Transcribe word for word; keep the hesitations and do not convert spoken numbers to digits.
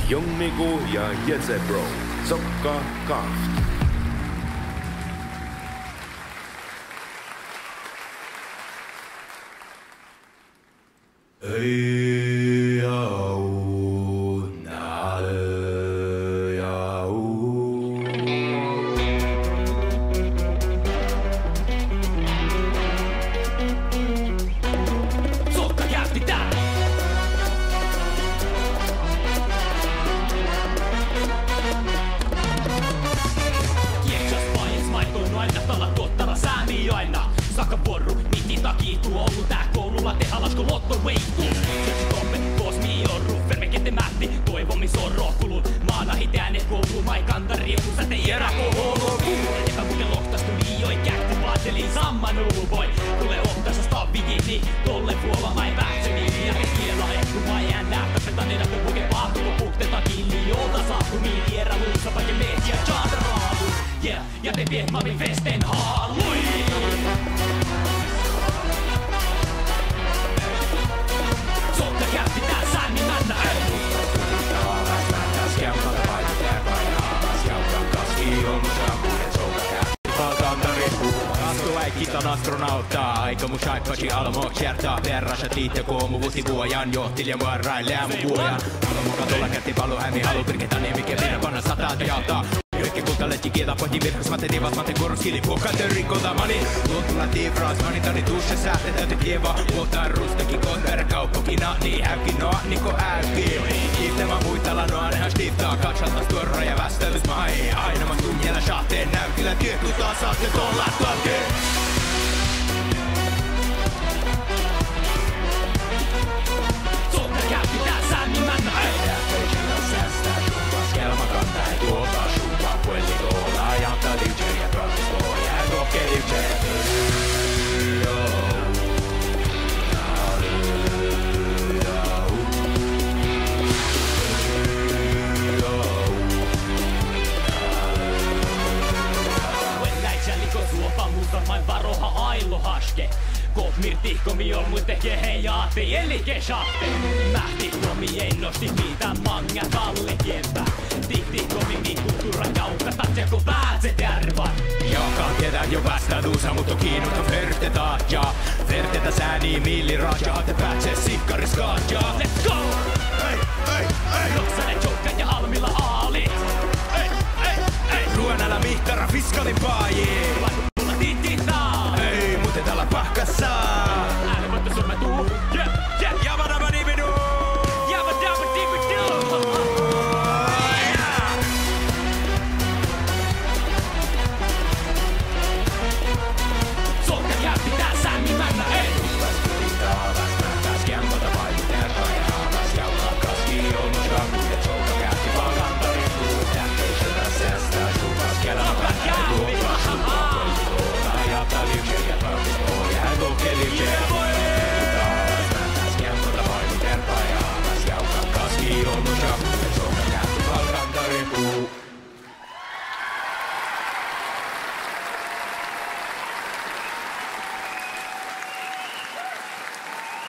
Jonniko ja Jezebro, Sokka Káft. Sokka Káfti dál! Kiekšas bajis maid go noaidnat dal leat dohtára sámi oaidná. Sakkavuorru, mitti dagiid du ollu dát golu lea de alaš go lotto veitu. Siežžat doppe gos mii orru, ferme gette mátti, doivvo mii son rohkulu. Mánát it eanet golu maid gánda rievvu sáhtte earát go ollu. Eará vuoge lohtas du lei, geahččat báhčelii samman ulboi. Dule oktaša stávvi jitni, dolle vuola maid báhčelii. Ja de giela ehpet maid ean náhta, dáppe danne dáppe vuoge báhtu go bukte dagillii ođđa sáhku mii eará lusa bajge mehččii čáhta rádu. Yeah, ja de biehpmámin festen hállui. Sokka Káfti dál, sánni mánná, eh! Gastu áiggi dan astronávtta, áigge mu šáibbaši almmu čeartá, bearráša dihte go mu vuosttaš vuojan johtilit ja muorraid leamu vuojan. Almmuga dolla geardde balu, eami alu birge danne, mii ge birra bannat sáhttá jáhta. Juohke guldaledje gieđa boahtá, virkkus máhte dieđusge máhte guoros gili buohkat dieđusge goda mani. Luotta lea dieđusge mani, danne dušše sáhtte deaivva. Muhto rustagii go beare gávpogii, na, ni, heavgii, no, ni go heavgii. Givtte ma muitala, no, anehan štivtta, gaččat stuorra ja vástádus maid. Áinna ma studiera šattin, návkila dieđusge sáhtte dolla dohkit. Sokka Káfti dál, sánni mánná, eh! Vuoi, láidjá liiko suoppa, muhto maid vároha áillu haške. Go mii dihkomiid olbmuid dehkehejit, ahte eai ge šahte. Máhttit go mii innoštit mii dán maŋŋá dalle gieđe. Dihtit go mii mii kultuvrra gávkat, dadjat go báze dearvvá. Jahkán dieđán jo vástádusat, muhto giinut don ferte dadjat. Ferte dat sáni milli radjat, ahte báhce sihkkaris gadjat. Let's go! Ei, ei, ei! Rohcale čohkkát ja almmila alit. Ei, ei, ei! Ruoná lea mihtara, fiskkalin báji.